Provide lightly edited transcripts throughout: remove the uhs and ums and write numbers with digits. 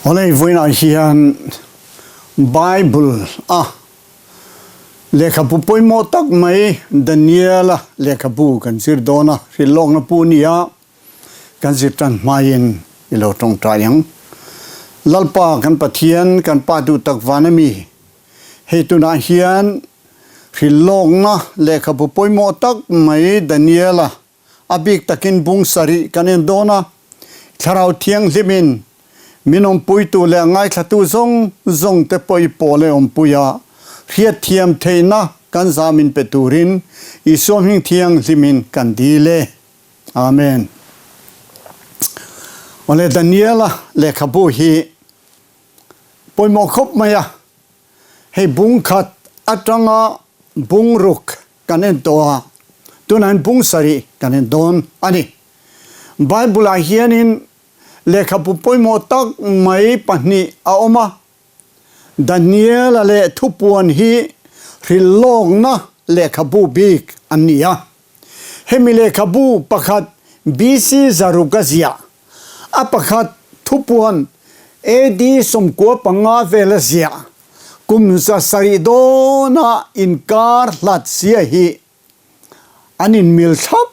Awle vawiinah hian Bible a lehkhabu pawimawh tak mai Daniel-a lehkhabu kan zir dawn a, hrilhlawkna pu nia kan zir tan hmain i lo tawngtai ang. Lalpa kan Pathian, kan Pa duh tak van a mi, hei tunah hian hrilhlawkna lehkhabu pawimawh tak mai Daniel-a A bik takin bung sarih kan en dawn a, Thlarau Thianghlimin min awmpuitu leh a ngaithlatu zawng zawng te pawh i pawl e awmpui a, hriatthiam theihna kan za min pe turin Isua hming thianghlimin kan dil e. Amen. Awle Daniela lehkhabu hi pawimawh khawp mai a, hei bung khat atanga bung ruk kan en tawh a, tunah hian bung sarih kan en dawn a ni. Bible-ah hianin lehkhabu pawimawh tak mai pahnih a awm a, Daniela leh Thupuan hi hrilhlawkna lehkhabu bik an ni a. Hemi lehkhabu pakhat BC zaruk a ziah, a pakhat Thupuan AD 95 vel a ziah. Kum 700 dawna inkar hlat sia hi an inmil thlap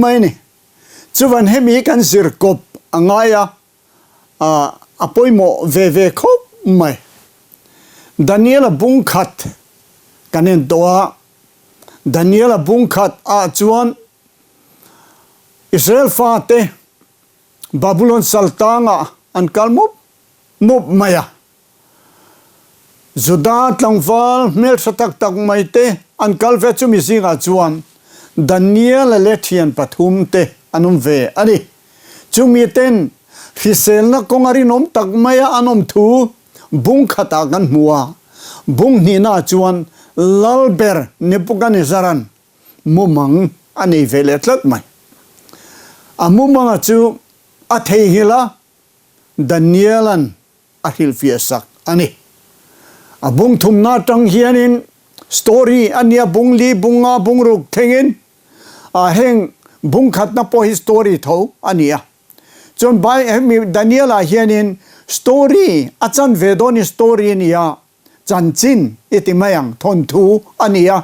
mai a ni. Chuvan hemi kan zir kawp a ngai a, a pawimawh ve ve khawp mai. Daniela bung khat kan en tawh a, Daniela bung khat ah chuan Israel fate Babulon saltangah an kal mup mup mai a. Juda tlangval hmeltha tak tak mai te an kal ve chumi zingah chuan Daniela leh thian pathum te an awm ve a ni. Chumi ten hriselna kawnga rinawm tak maia an awm thu bung khatah kan hmu a, bung hnihnaah chuan Lalber Nebukanezaran mumang a nei ve leh tlat mai. A mumanga chu a theihnghilh a, Daniela'n a hrilhfiah sak a ni. A bung thumna atang hianin story a nia bung li, bung nga, bung ruk thlengin a heng bung khatna pawh hi story tho a ni a. Chuan Bai hemi Daniel-ah hianin story a chan ve dawn hi story a ni a, chanchin i ti mai ang, thawnthu a ni a,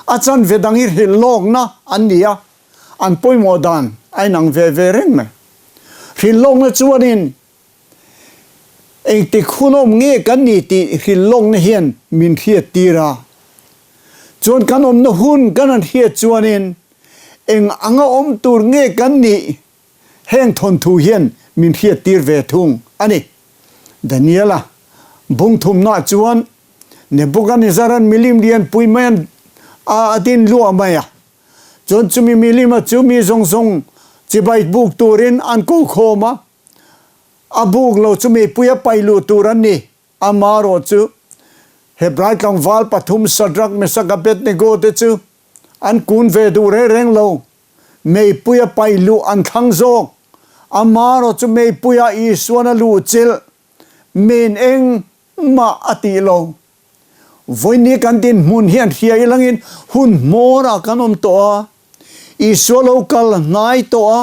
a chanve dang hi hrilh lawkna an ni a, an pawimawh dan a inang ve ve reng mai. Hrilh lawkna chuanin engtik hun awm nge kan ni tih hrilh lawkna hian min hriat tir a, chuan kan awmna hun kan han hriat chuanin eng anga awm tur nge kan nih Heng thawnthu hian min hriattir ve thung a ni. Daniela bung thumnaah chuan Nebuchadnezzar-a'n milim lianpui mai an a din luah mai a. Chuan chumi milima chu mi zawng zawng chibai buk turin an ko khawm a, a buk lo chu meipui a pai luh tur an ni. Amarawh chu Hebrai tlangval pathum Shadrach, Meshach, Abednego te chu an kun ve duh reng reng lo. Meipuia pai luh an thlang zawk. Amarawh chu meipuia Isuan a luh chilh min engmah a tih lo. Vawiini kan dinhmun hian hria ilangin hun hmawrah kan awm tawh a, Isua lo kal hnai tawh a,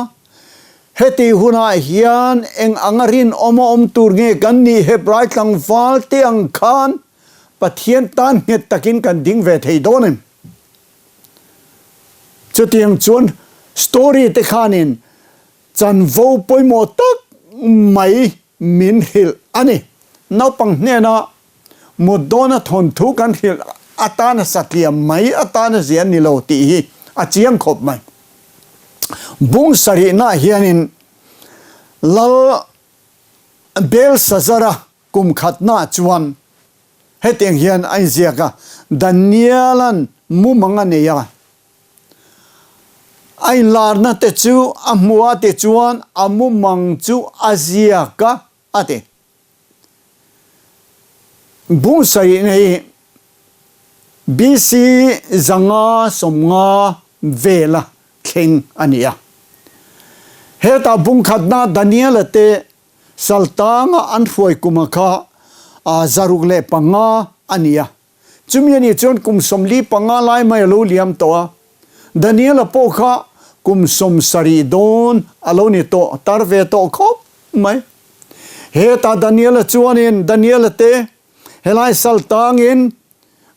heti hunah hian eng anga rinawm a awm tur nge kan nih Hebrai tlangval te ang khan Pathian tan nghet takin kan ding ve thei dawn em? Chutiang chuan story te khanin chanvo pawimawh tak mai min hrilh a ni. Naupang hnena mut dawna thawnthu kan hrilh atana satliam mai atana zia ni lo tih hi a chiang khawp mai. Bung sarihnaah hianin Lal Belshazzar-a kum khatnaah chuan Hetiang hian a inziak a, Daniela'n mumang a nei a, a inlarna te chu a hmu a tichuan a mumang chu a ziak a, a ti. Bungsaihna hi BC 550 vela thleng a ni a. Hetah bungkhatna Daniela te Saltanga an hruai kuma kha 605 a ni a, chumi a nih chuan kum 45 lai mai a lo liam tawh a, Daniela pawh kha kum 70 dawn a lo ni tawh, tar ve tawh khawp mai. Hetah Daniela chuanin Daniela te helai sal tangin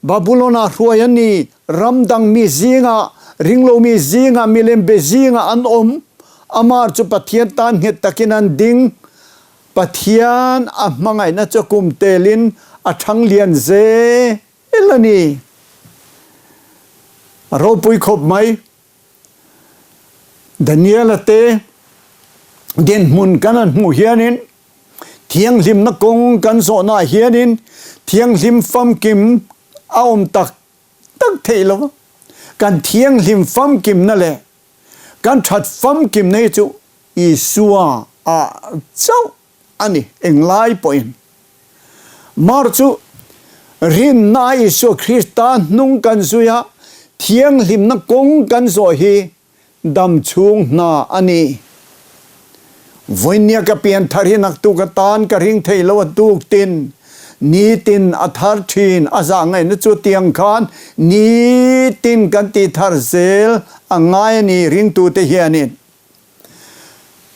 Babulon-ah hruai an ni, ram dang mi zingah, ringlo mi zingah, milem be zingah an awm. Amar chu Pathian tan nghet takin an ding. Pathian a hmangaihna chu kum telin a thang lian zel a ni. A ropui khawp mai. Daniela te dinhmun kan han hmuh hianin thianghlimna kawng kan zawhnaah hianin thianghlim famkim a awm tak tak theih lo va. Kan thianghlim famkimna leh kan that famkimna hi chu Isua ah chauh a ni englai pawhin. Mar chu rinna Isua Krista hnung kan zui a, thianghlimna kawng kan zawh hi dam chhung hna a ni. Vawinia ka pian thar hi naktuk atan ka ring thei lo a tuk tin, nitin a thar thin a zah ngaihna chu tiang khan nitin kan tih thar zel a ngai a ni ringtute hianin.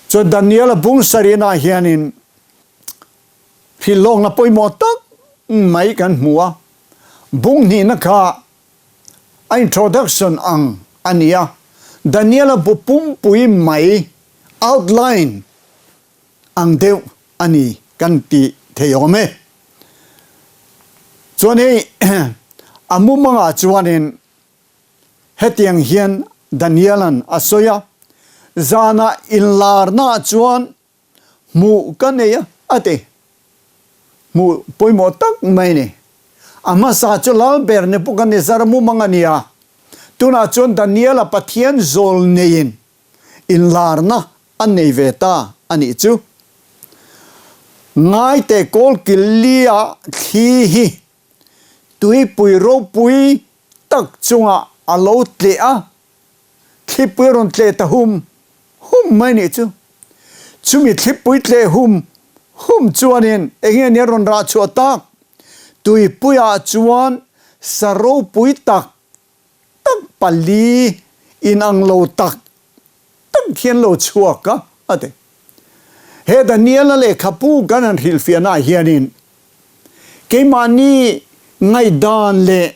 Chuan Daniel-a bung sarihnaah hianin hrilhlawkna pawimawh tak mai kan hmu a, bung hnihna kha a introduction ang a ni a, Daniel-a bu pumpui mai outline ang deuh a ni kan ti thei awm e. Chuan hei a mumangah chuanin Hetiang hian Daniela'n a sawi a, Zanah inlarnaah chuan hmuh ka nei a, a ti. Hmuh pawimawh tak mai a ni. A hmasa chu Lalber Nebuchadnezzar mumang a ni a, tunah chuan Daniela Pathian zawl neiin inlarna a nei ve ta a nih chu. Ngaite kawlkil lia thli hi tuipui ropui tak chungah a lo tleh a, thlipui a rawn tleh ta hum hum mai nih chu. Chumi thlipui tleh hum hum chuanin enge nia rawn rah chhuah tak? Tuipuiah chuan sa ropui tak tak pali inang lo tak tak hian lo chhuak a, a ti. He Daniela lehkhapu kan han hrilhfiahnaah hianin keimahni ngaihdan leh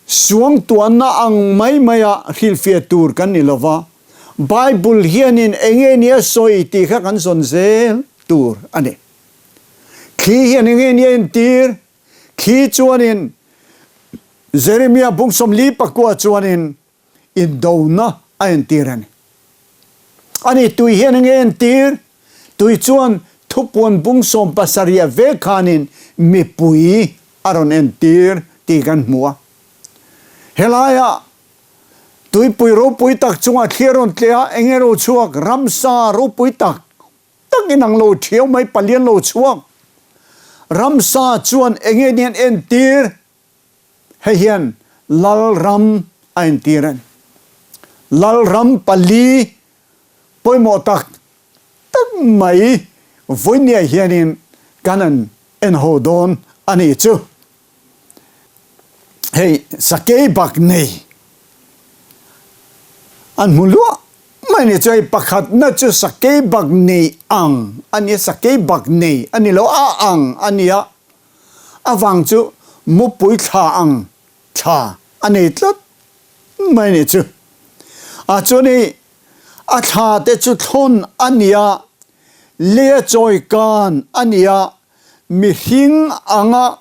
suangtuahna ang mai maia hrilhfiah tur kan ni lova, Bible hianin enge nia sawi tih kha kan zawn zel tur a ni. Thli hian enge nia entir? Thli chuanin Jeremia bung 44 chuanin indona a entir a ni. Ani tui hian enge entir? Tui chuan thupuan bung 70 vek khanin mipui a rawn entir tih kan hmu a. Helaia tuipui ropui tak chungah thli a rawn tleh a, enge ro chhuak? Ramsa ropui tak tak in ang lo thiau mai palian lo chhuak. Ramsa chuan enge ni an entir? Hei hian Lalram a entir a ni. Lalram pali pawimawh tak tak mai vawinia hianin kan an en ho dawn a nih chu. Hei sakei bak nei an hmu luah mai ni chu hei pakhatna chu sakei bak nei ang a nia, sakei bak nei a ni lo a ang a nia. A vang chu mupui thla ang thla a nei tlat mai nih chu. A chuan i a thla te chu thlawn a nia, lei a chawi kan a nia, mihring anga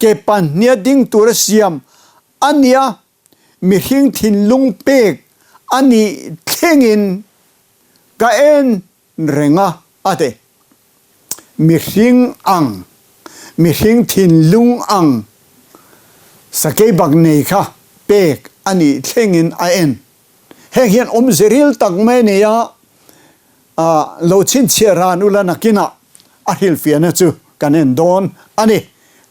ke pahnia ding tura siam a nia, mihring thinlung pek a nih thlengin ka en reng a, a ti. Mihring ang, mihring thinlung ang sakeibak nei kha pek a nih thlengin a en. Heng hian awmze ril tak mai a nei a, lo chhinchhiah ran ula nakinah a hrilhfiahna chu kan en dawn a ni.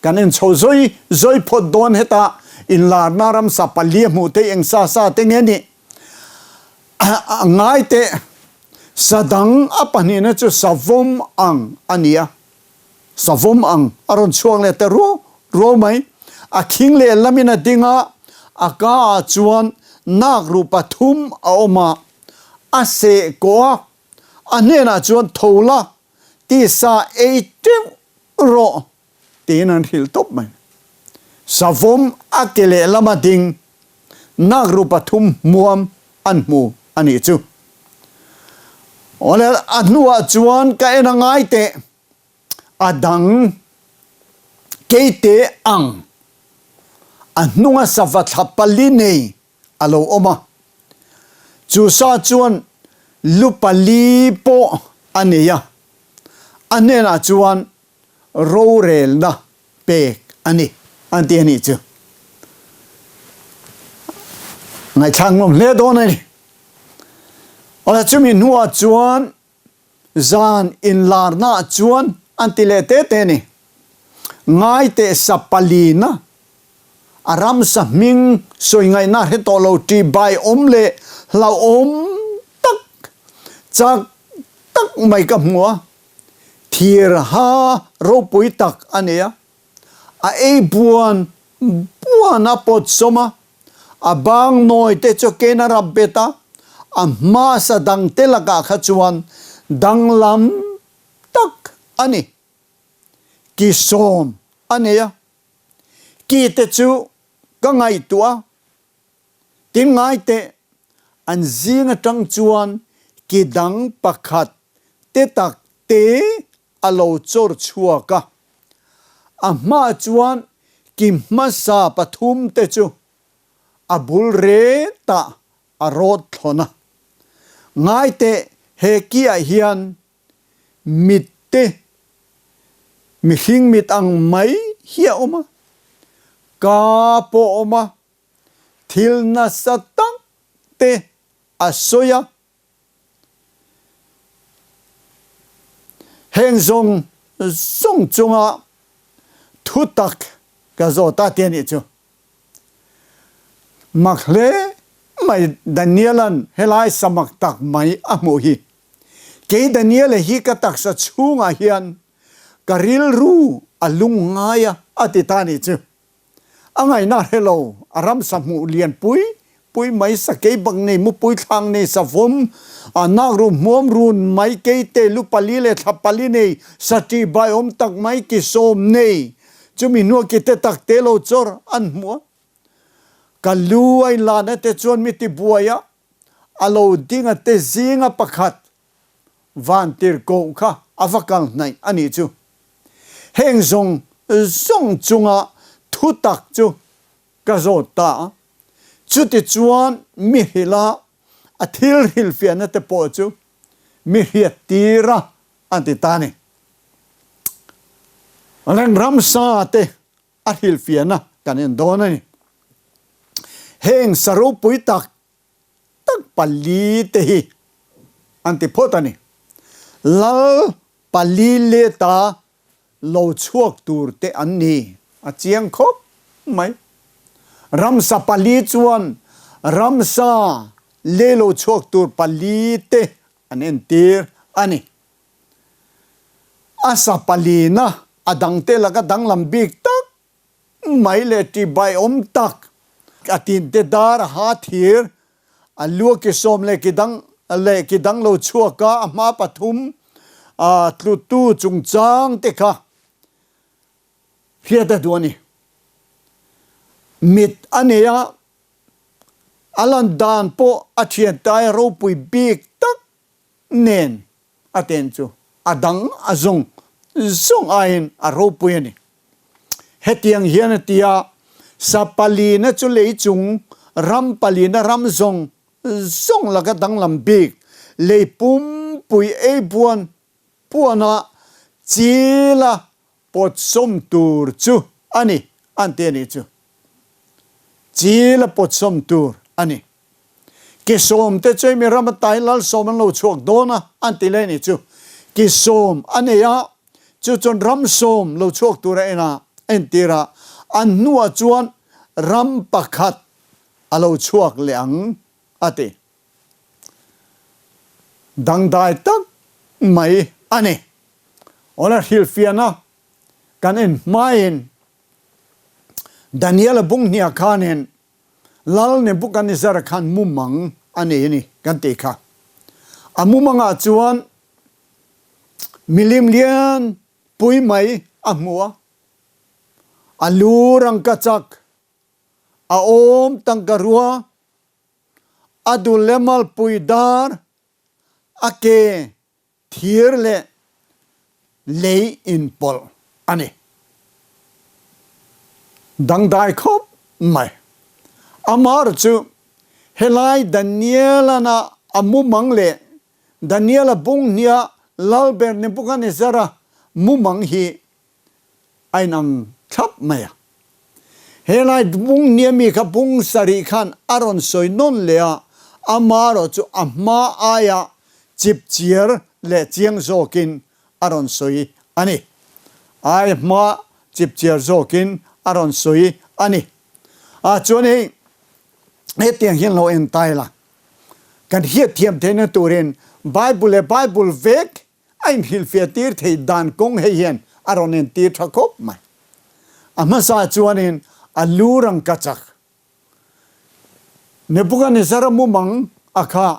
Kan en chho zawi zawi phawt dawn hetah inlarna ramsa pali a hmuh theih eng sa sa te nge nih a ngai teh. Sa dang a pahnihna chu savawm ang a ni a, savawm ang a rawn chhuak leh ta ruau ruau mai. A khing leh lamin a ding a, a ka ah chuan nak ruh pathum a awm a, a seh kawh a, a hnenah chuan tho la. Tisa ei teuh rawh tiin an hrilh tawp mai. Savawm a ke lehlama ding nakru pathum hmuam an hmu a nih chu. Awle a hnuah chuan ka en a ngai teh a dang keite ang a hnunga sava thla pali nei a lo awm a. Chu sa chuan lu pali pawh a nei a, a hnenah chuan rorelna pek a ni an ti a nih chu. Ngaihthlak nuam hle dawn a ni. Awle chumi hnuah chuan Zan inlarnaah chuan an ti leh te te a ni. Ngaiteh sa palina a ramsa hming sawi ngaihna hre tawh lo ṭihbai awm leh hlauhawm tak chak tak mai ka hmu a, thirha ropui tak a nei a, a ei buan buan a pawt sawm a, a bang nawi te chu ken a rap bet a, a hmasa dang te lakah kha chuan danglam tak a ni. Ki sawm a nei a, ki te chu ka ngaihtuah a, tin ngai teh an zing atang chuan ki dang pakhat te tak te a lo chawr chhuak a, a hmaah chuan ki hmasa pathum te chu a bul retah a rawt thlawn a. Ngaiteh he ki-ah hian mit te mihring mit ang mai hi a awm a, ka pawh a awm a, thil nasa tak te a sawi a, Heng zawng zawng chunga thu tak ka zawt a ti a nih chu. Mak hle mai Daniela'n helai samak tak mai a hmuh hi. Kei Daniela hi ka taksa chhungah hian ka rilru a lung ngai a a ti ta a nih chu. A ngaihna hre lo, a ramsa hmuh lian pui pui mai, sakei bak nei, mupui thlang nei, savawm, a nakru hmuam run mai, keite lu pali leh thla pali nei, saṭi baiawm tak mai, ki sawm nei, chumi hnua ki te tak te lo chawr an hmu a. Ka lu a inlana te chuan mi tibuai a, a lo ding a te zinga pakhat Vantirhkoh kha a va kal hnaih a nih chu. Heng zawng zawng chunga thu tak chu ka zawt ta a, chutichuan mi hrilha a thil hrilhfiahna te pawh chu mi hriat tir a an ti ta a ni. Reng ramsa te a hrilhfiahna kan en dawn a ni. Heng sa ropui tak tak pali te hi an ti phawt a ni. Lal pali leta lo chhuak tur te an ni a chiang khawp mai. Ramsa pali chuan ramsa le lo chhuak tur pali te an entir a ni. A sa palina a dangte laka danglam bik tak Mai leh ṭihbai awm tak a tinte dar a ha thir, a lu a ki sawm leh ki dang leh ki dang lo chhuak a, a hma pathum a tlutu chungchang te kha hriat a duh a ni. Mit a nei a, a lan dan pawh a thiantai ropui bik tak nen a ten chu a dang a zawng zawng aiin a ropui a ni. Hetiang hian a ti a, Sa palina chu lei chung ram palina ram zawng zawng laka danglam bik, lei pumpui ei buan puana chila pawtsawm tur chu a ni an ti a nih chu. Chila pawtsawm tur a ni. Ki sawm te chu hemi ram atai lalsawm an lo chhuak dawn a an ti leh a nih chu. Ki sawm a nei a, chu chuan ram sawm lo chhuak tur a en a, entir a, an hnuah chuan ram pakhat a lo chhuak leh ang a ti. Dangdai tak mai a ni. Awla hrilhfiahna kan en hmain Daniel-a bunghniah khanin Lal Nebuchadnezzar khan mumang a nei a ni kan tih kha. A mumangah chuan Milim lian pui mai a hmu a, a lu rangkachak, a awm tangkarua, a dul leh malpui dar, a ke thir leh lei inpawlh a ni. Dangdai khawp mai. Amar chu helai Daniel-ana a mumang leh Daniel-a bung hnia Lalber Nebuchadnezzar-a mumang hi a inang thlap mai a. Helai bung hnia mi kha bung sarih khan a rawn sawi nawn leh a, amarawh chu a hma aia chipchiar leh chiang zawkin a rawn sawi a ni. Ai hma chipchiar zawkin a rawn sawi a ni. A chuan hei hetiang hian lo en ta ila, kan hriatthiam theihna turin Bible leh Bible vek a inhrilhfiah tir theih dan kawng hei hian a rawn entir tha khawp mai. A hmasa chuanin a lu rangkachak Nebuchadnezzar-a mumang a kha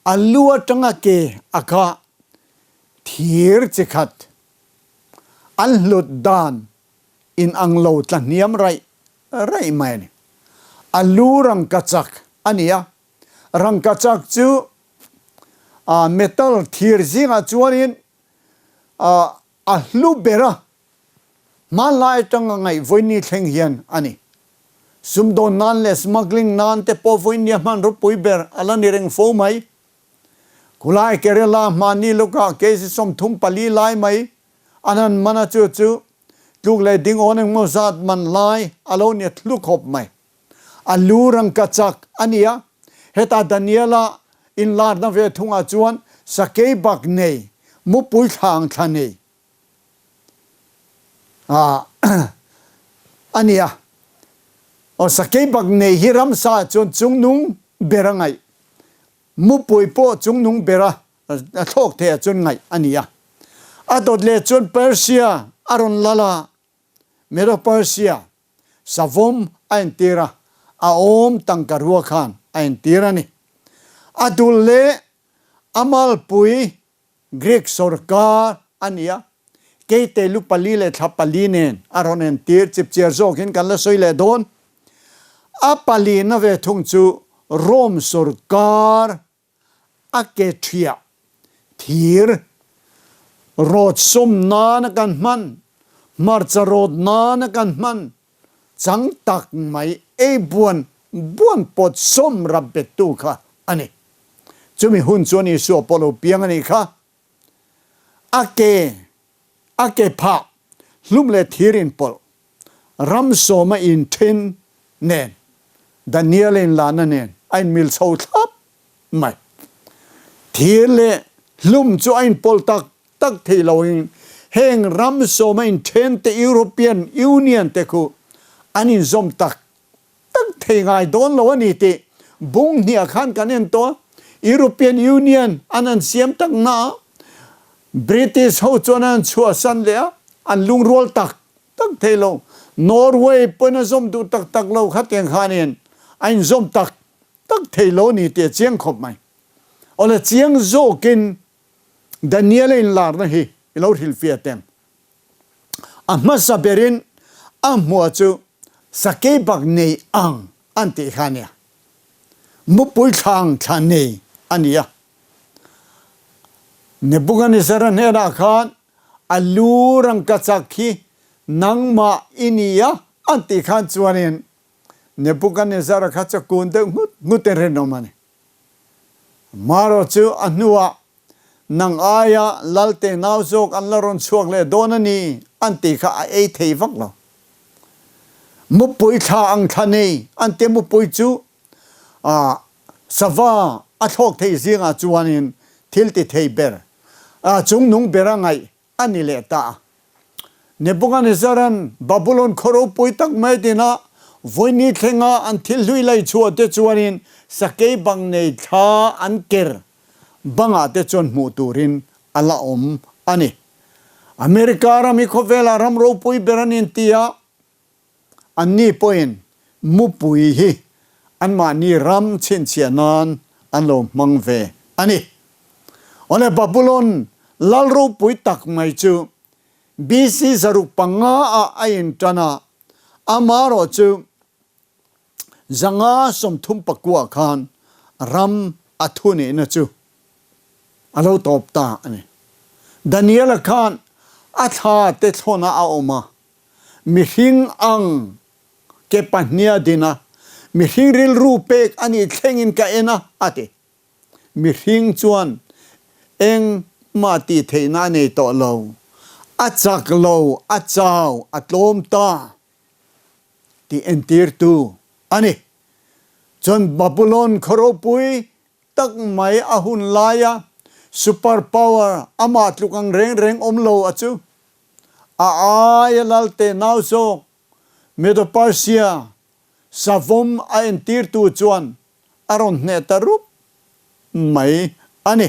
a lu atanga ke a kha thir chi khat an hlut dan inang lo tla hniam raih raih mai a ni. A lu rangkachak a ni a, rangkachak chu metal thir zingah chuanin a hlu ber a, hmanlai atanga ngaih vawiini thleng hian a ni. Sumdawn nan leh smuggling nan te pawh vawiinia hmanraw pui ber a la ni reng fo mai. Khulai Kerala hmanni lawkah kg 34 lai mai an han man a chu chu tluk leh ding awn engmaw zat man lai a lo ni thlu khawp mai. A lu rangkachak a ni a, heta Daniela inlarna ve thungah chuan sakei bak nei, mupui thlang thla nei a ni a. Aw sakei bak nei hi ramsa ah chuan chungnung ber a ngaih, mupui pawh chungnung ber a thlawk thei ah chuan ngaih a ni a. A dawt leh chuan Persia a rawn lal a, Medo-Persia Savawm a entir a, a awm tangka rua khan a entir a ni. A dul leh a malpui Greek sawrkar a ni a, keite lu pali leh thla pali nen a rawn entir chipchiar zawkin kan la sawi leh dawn. A palina ve thung chu Rome sawrkar a ke ṭhiah thir rawt sawm nana kan hman, hmarcha rawt nana kan hman chang tak mai ei buan buan pawt sawm rap bettu kha a ni. Chumi hun chuan Isua pawh lo piang a nih kha. A ke a ke phah hlum leh thir inpawlh ram sawma inthen nen Daniel inlahna nen a inmil chho thlap mai. Thir leh hlum chu a inpawlh tak tak thei loin heng ram sawma inthen te European Union te khu an inzawm tak tak thei ngai dawn lo a ni tih bung hniah khan kan en tawh a. European Union an an siam tak na a, British ho chuan an chhuahsan leh a, an lungrual tak tak thei lo. Norway pawn a zawm duh tak tak lo khatiang khanin a inzawm tak tak thei lo a ni tih a chiang khawp mai. Awle chiang zawkin Daniel-a inlarna hi i lo hrilhfiah teng. A hmasa berin a hmuah chu sakei bak nei ang an tih kha a nia. Mupui thlang thla nei a ni a. Nebuchadnezzar-a hnenah khan a lu rangkachak hi nangmah i ni a an tih khan chuanin Nebuchadnezzar-a kha chu kun deuh nghut nghutin rinawm a ni. Marawh chu a hnuah Nang aia Lalte nau zawk an la rawn chhuak leh dawn a ni an tih kha a ei thei vak lo. Mupui thla ang thla nei an tia mupui chu sava a thlawk thei zingah chuanin thil ti thei ber, chungnung bera ngaih a ni leh ta a. Nebuchadnezzar-a'n Babulon khaw ropui tak mai tina vawini thlenga an thil hlui lei chhuah te chuanin sakei bang nei thla an ker bangah te chuan hmuh turin a la awm a ni. America ram hi khawvela ram ropui ber an inti a, Anni pawhin mupui hi anmahni ram chhinchhiah nan an lo hmang ve a ni. Awle Babulon Lal ropui tak mai chu BC 605 ah a intan a, amarawh chu 539 khan ram a thunihna chu a lo tawp ta a ni. Daniela khan a thla te thlawnah a awm a, mihring ang ke pahnia din a, mihring rilru pek a nih thlengin ka en a, a ti. Mihring chuan engmah tih theihna a nei tawh lo. A chak lo, a chau, a tlawm ta tih entirtu a ni. Chuan Babulon khaw ropui tak mai a hun laia super power amah tluk ang reng reng awm lo a chu a aia lalte nau zawk Medo-Persia savawm a entirtu chuan a rawn hneh ta rup mai a ni.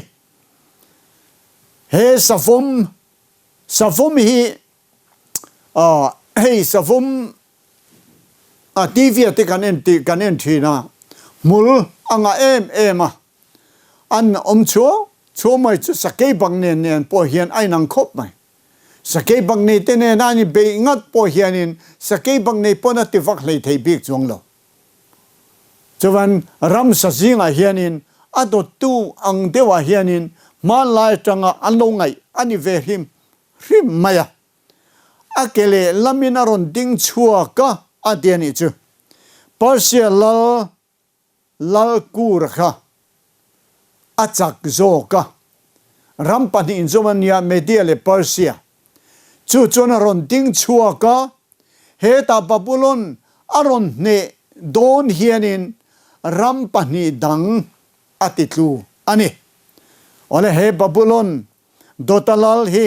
He savawm, savawm hi hei savawm a TV ah te kan en tih kan en thin a, hmul a ngah em em a, an awm chhuau chhuau mai chu sakei bang nen nen pawh hian a inang khawp mai. Sakei bang nei te nena an inbeih ngat pawh hianin sakei bang nei pawn a ti vak hlei thei bik chuang lo. Chuan ramsa zingah hianin a dawttu ang deuhah hianin hmanlai atanga an lo ngaih a ni ve hrim hrim mai a. A ke leh lamin a rawn ding chhuak a a ti a nih chu. Persia lal Lalkura kha a chak zawk a, ram pahnihin zawm a nia Media leh Persia. Chu chuan a rawn ding chhuak a, hetah Babulon a rawn hneh dawn hianin ram pahnih dang a ti tlu a ni. Awle he Babulon dawta lal hi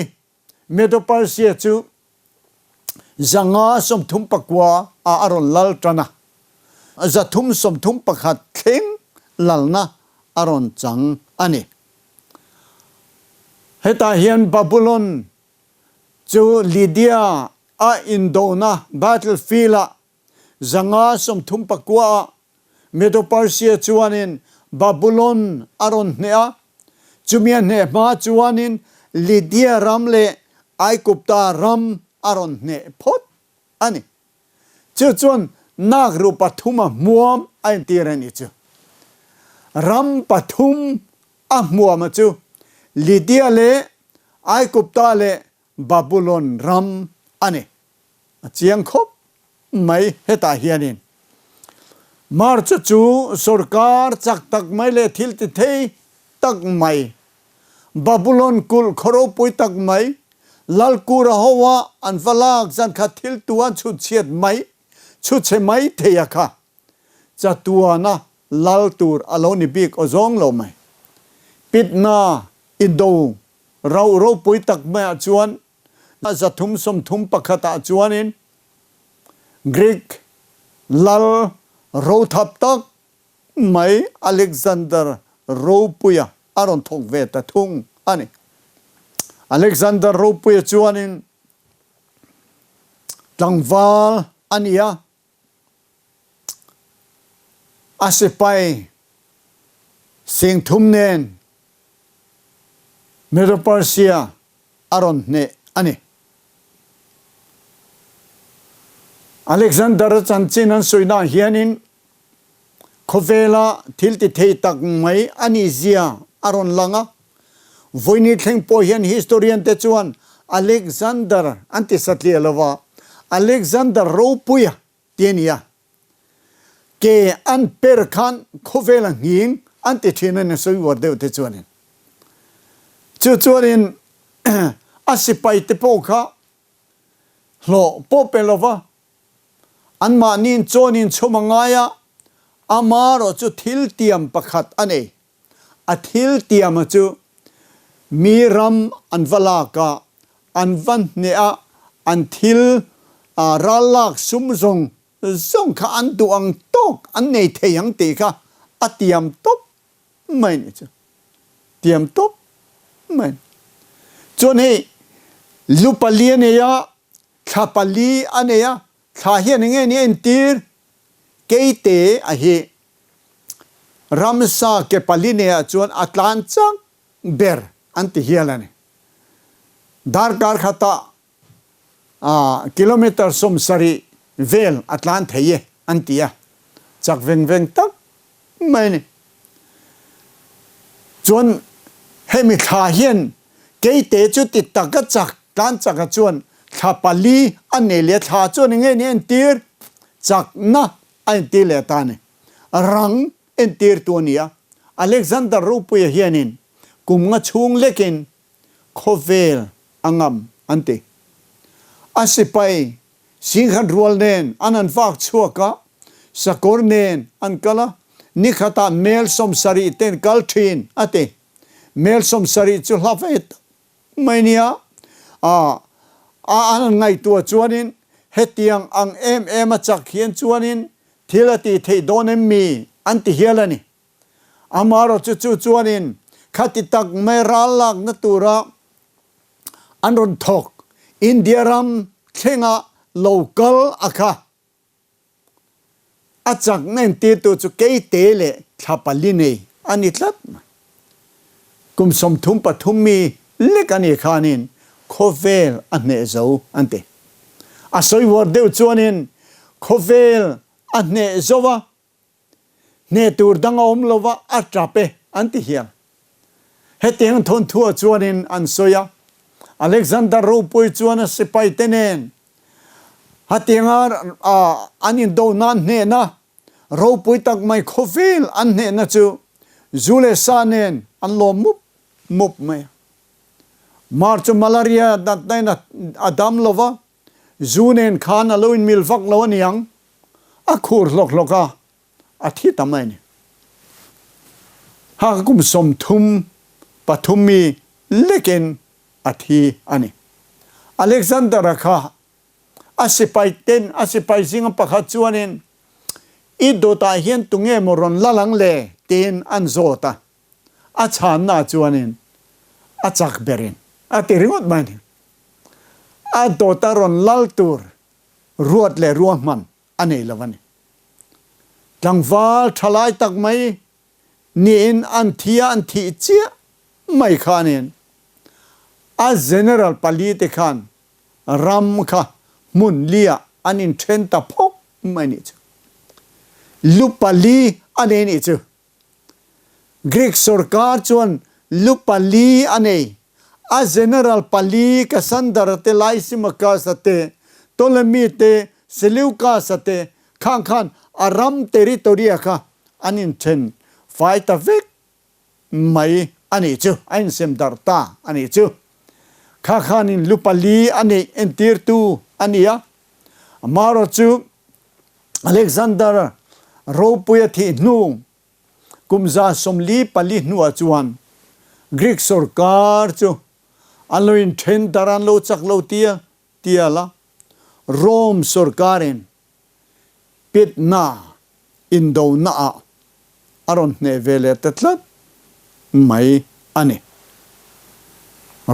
Medo-Persia chu 539 ah a rawn lal tan a, 331 thleng lalna a rawn chang a ni. Hetah hian Babulon chu Lydia a indona battlefield ah 539 ah Medo-Persia chuanin Babulon a rawn hneh a, chumi a hneh hma chuanin Lydia ram leh Aigupta ram a rawn hneh phawt a ni. Chu chuan nakru pathum a hmuam a intir a ni chu. Ram pathum a hmuam a chu Lydia leh Aigupta leh Babulon ram a ni. A chiang khawp mai hetah hianin March chu sorkar chak tak mai leh thil ti thei tak mai, Babulon kulh khaw ropui tak mai, Lalkura hoa an va lak zan kha thil tu an chhut chhiat mai, chhu chhe mai thei a kha. Chatuana lal tur a lo ni bik aw zawng lo mai. Pitna indo rauh ropui tak maiah chuan 331 ah chuanin Greek lal rothap tak mai Alexander Ropuia a rawn thawk ve ta thung a ni. Alexander Ropuia chuanin tlangval a ni a, a sipai singthum nen Medo-Persia a rawn hneh a ni. Alexander-a chanchin an sawihnah hianin khawvela thil ti thei tak mai a nih zia a rawn lang a. Vawini thleng pawh hian historian te chuan Alexander an ti satliah lo va, Alexander ropuia ti a ni a. Ke an per khan khawvel a nghing an ti thin a ni sawi uar deuh te chuanin. Chu chuanin a sipai te pawh kha hlawh pawh pe lova anmahniin chawnin chhum a ngai a, amarawh chu thil tiam pakhat a nei. A thil tiama chu mi ram an va lak a, an va hneh a, an thil ral lak sum zawng zawng kha an duh ang tawk an nei thei ang tih kha a tiam tawp mai ni chu. Tiam tawp mai. Chuan hei lu pali a nei a, thla pali a nei a, thla hian eng nge ni a intir? Keite a hi ramsa ke pali neiah chuan a tlan chak ber an ti hial a ni. Darkar khatah kilometre 70 vel a tlan thei e an ti a, chak veng veng tak mai a ni. Chuan hemi thla hian keite chu ti taka chak tlan chaka chuan thla pali a nei leh a, thla chuan eng nge ni entir chakna a entir leh ta a ni. Rang entirtu a ni a, Alexander Ropuia hianin kum nga chhung lekin khawvel a ngam an ti. A sipai singkhat rual nen an han vak chhuak a, sakawr nen an kal a, nikhatah mel 70 ten kal thin a ti. Mel 70 chu hla ve tak mai nia. A an han ngaihtuah chuanin hetiang ang em em a chak hian chuanin thil a tih theih dawn em mi an ti hial a ni. Amaherawhchu chu chuanin khati tak mai ral lakna tura an rawn thawk India ram thlenga lo kal a kha. A chakna entirtu chu keite leh thla pali nei a ni tlat mai. Kum 33 mi lek a nih khanin khawvel a hneh zo an ti. A sawi uar deuh chuanin khawvel a hneh zo a, Hneh tur dang a awm lo va, a tap e, an ti hial. Hetiang thawnthuah chuanin an sawi a, Alexander ropui chuan a sipaite nen hetianga an indo nan hnehna ropui tak mai khawvel an hnehna chu zu leh sa nen an lawm mup mup mai a. Mar chu malaria natna in a dam lo va, Zu nen khan a lo inmil vak lo a niang, a khur hlawk hlawk a, a thi ta mai a ni. Haka kum 33 mi lekin a thi a ni. Alexander-a kha a sipai ten a sipai zinga pakhat chuanin, I dawtah hian tunge maw rawn lal ang le? tiin an zawt a. A chhanna chuanin a chak berin a ti ringawt mai a ni. A dawta rawn lal tur ruat leh ruahman a nei lo a ni. Tlangval thalai tak mai niin an thi a, an thih chiah mai khanin a general pali te khan ram kha hmun liah an inthen ta phawk mai nih chu. Lu pali a nei nih chu. Greek sorkar chuan lu pali a nei. A general pali Cassander te, Lysimachus-a te, Ptolemy te, Seleucus-a te khang khan a ram territory-a kha an inthen fai ta vek mai a nih chu, a insem darh ta a nih chu. Kha khanin lu pali a neih entirtu a ni a, amaherawhchu Alexander ropui a thih hnu kum 44 hnuah chuan Greek sorkar chu an lo inthen dar an lo chak lo tial tial a, Rome sorkarin pitna indonaah a rawn hneh ve leh ta tlat mai a ni.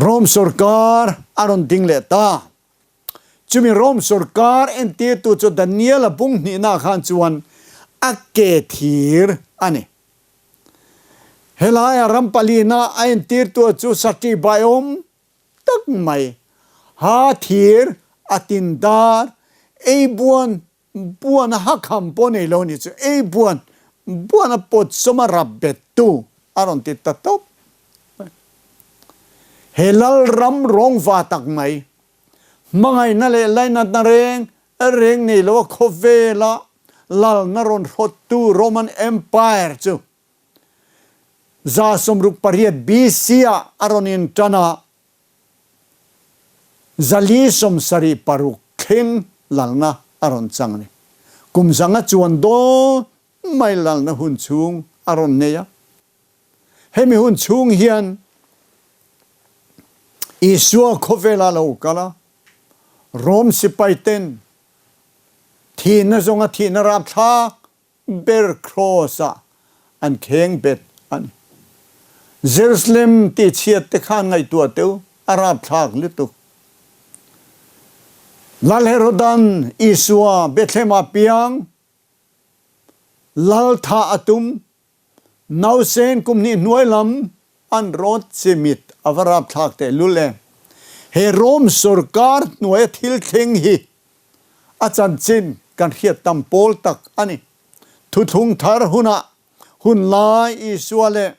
Rome sorkar a rawn ding leh ta. Chumi Rome sorkar entirtu chu Daniel-a bung hnihna khan chuan a ke thir a ni. Helaia ram palina a entirtu chu Sati Baiawm tak mai, ha thir, a tin dar, ei buan buan a hakham pawh nei lo ni chu ei buan buan a pawt sawm a rap bet tu a rawn ti ta tawp mai. He lal ram rawngva tak mai, hmangaihna leh lainatna reng reng nei lo a khawvela lalna rawn hrawttu Roman Empire chu 168 BC ah a rawn intan a, 476 thleng lalna a rawn chang a ni. Kum zanga chuan dawn mai lalna hun chhung a rawn nei a. Hemi hun chhung hian Isua khawvela lo kal a, Rom sipaiten thihna zawnga thihna rapthlak ber Kraws-ah an kheng bet a ni. Jerusalem tihchhiat te khan ngaihtuah teu a rapthlak lutuk. Lal Herodan Isua Bethlehem-ah piang, Lal thah a tum, Nausen kum hnih hnuai lam an rawt chimit a va rapthlak teh lul e. He Rome sorkar hnuaia thil thleng hi a chanchin kan hriat tam pawl tak a ni. Thuthlung thar hunah hun lai Isua leh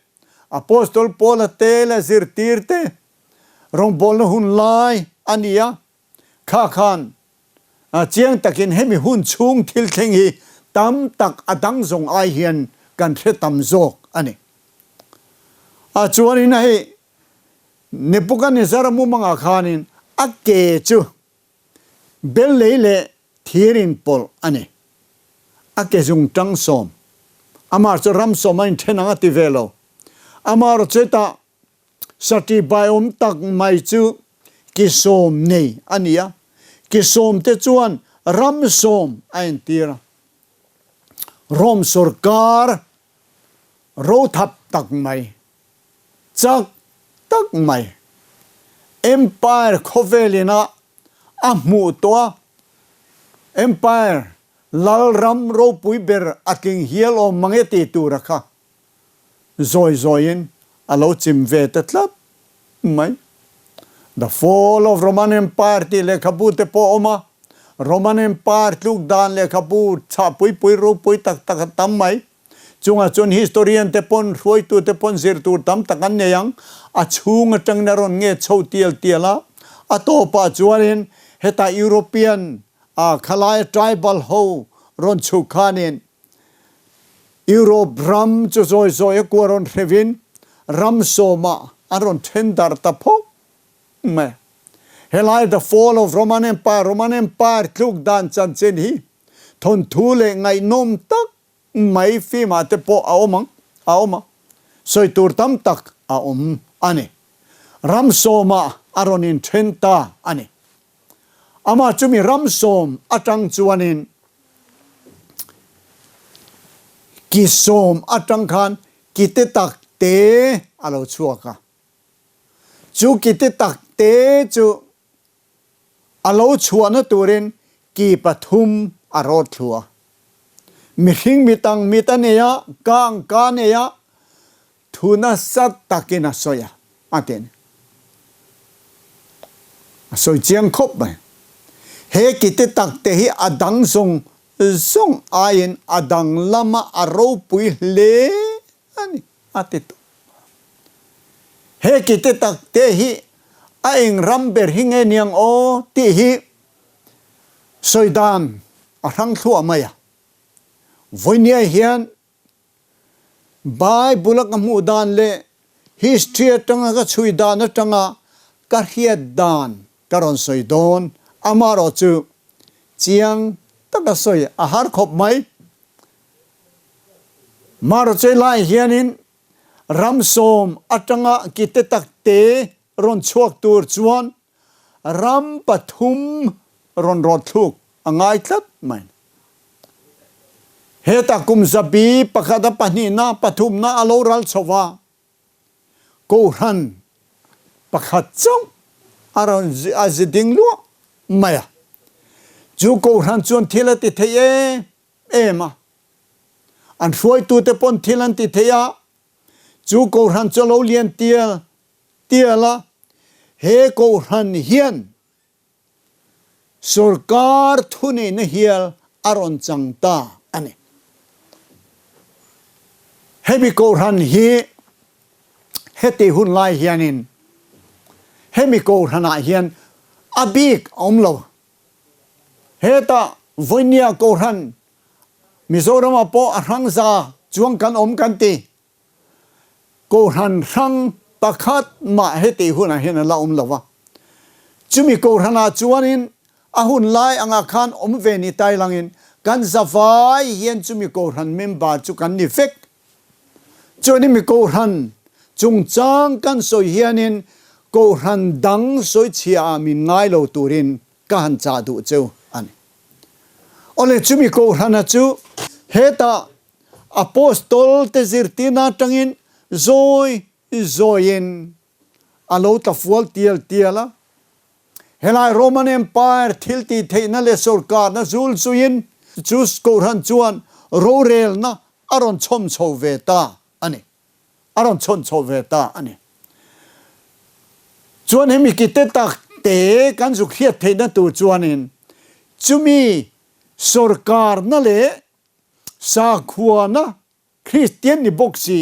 Apostol Paula te leh zirtirte rawngbawlna hun lai a ni a, kha khan chiang takin hemi hun chhung thil thleng hi tam tak a dang zawng ai hian kan hre tam zawk a ni. A chuanin hei Nebuchadnezzar-a mumangah khanin a ke chu bel lei leh thir in pawlh a ni. A ke zung tang sawm. Amah chu ram sawm a inthen ang a ti ve lo. Amaherawh chetah Sati baiawm tak mai chu ki sawm nei a ni a, ki sawm te chuan ram sawm a entir a. Rome sorkar rothap tak mai, chak tak mai, Empire khawvel ina a hmuh tawh a, Empire lal ram ropui ber a tling hial awm mange ti tura kha zawi zawiin a lo chim ve ta tlat mai. The Fall of Roman Empire tih lehkhabu te pawh a awm a, Roman Empire tluk dan lehkhabu chhah pui pui ropui tak tak a tam mai. Chungah chuan historian te pawn, hruaitu te pawn zir tur tam tak an nei ang. A chhung atangin a rawn nge chho tial tial a, a tawpah chuanin heta European ah khalaia tribal ho rawn chhuk khanin Europe ram chu zawi zawi a kua rawn hrevin ram sawmah an rawn then darh ta phawk mai. Helai The Fall of Roman Empire, Roman Empire tluk dan chanchin hi thawnthu leh ngaihnawm tak mai film ah te pawh a awm ang, a awm a, sawi tur tam tak a awm a ni. Ram sawmah a rawn inthen ta a ni. Amah chumi ram sawm atang chuanin ki sawm atang khan ki te tak te a lo chhuak a. Chu ki te tak te chu a lo chhuahna turin ki pathum a rawt thlu a. Mihring mit ang mit a nei a, ka ang ka nei a, Thu nasa takin a sawi a, a ti a ni. A sawi chiang khawp mai. He kite takte hi a dang zawng zawng aiin a dang lama a ropui hle a ni, a ti tawp. He kite takte hi a eng ram ber hi nge niang aw tih hi sawi dan a hrang thluah mai a. Vawinia hian Bible a ka hmuh dan leh history atanga ka chhui dan atanga ka hriat dan ka rawn sawi dawn, amaherawh chu chiang taka sawi a har khawp mai. Marawchei lai hianin ram sawm atanga kite takte rawn chhuak tur chuan Ram pathum rawn rawt thluk a ngai tlat mai. Heta kum zabi pakhat a pahnihna pathumna a lo ral chho va, Kohhran pakhat chauh a rawn a zi ding luah mai a. Chu Kohhran chuan thil a ti thei em em a, an hruaitute pawn thil an ti thei a, chu Kohhran chu a lo lian tial Tial a, he Kohhran hian sorkar thuneihna hial a rawn chang ta a ni. Hemi Kohhran hi heti hun lai hianin hemi Kohhranah hian a bik a awm lo. Heta Vawinia Kohhran Mizoramah pawh a hrangza chuang kan awm kan ti. Kohhran hrang pakhat mah heti hunah hian a la awm lo va. Chumi Kohhranah chuanin a hun lai angah khan awm ve ni tai langin kan zavai hian chumi Kohhran member chu kan ni vek. Chuanin mi Kohhran chungchang kan sawi hianin Kohhran dang sawichhia ah min ngai lo turin ka han chah duh cheu a ni. Awle chumi Kohhrana chu hetah Apostol te zirtirna atangin zawi zawiin a lo tla fual tial tial a. Helai Roman Empire thil tih theihna leh sorkarna zul zuiin chu Kohhran chuan rorelna a rawn chhawm chho ve ta a ni. A rawn chhawn chho ve ta a ni. Chuan hemi kite tak te kan zuk hriat theihna tur chuanin chumi sorkarna leh sakhuana Kristian ni bawk si,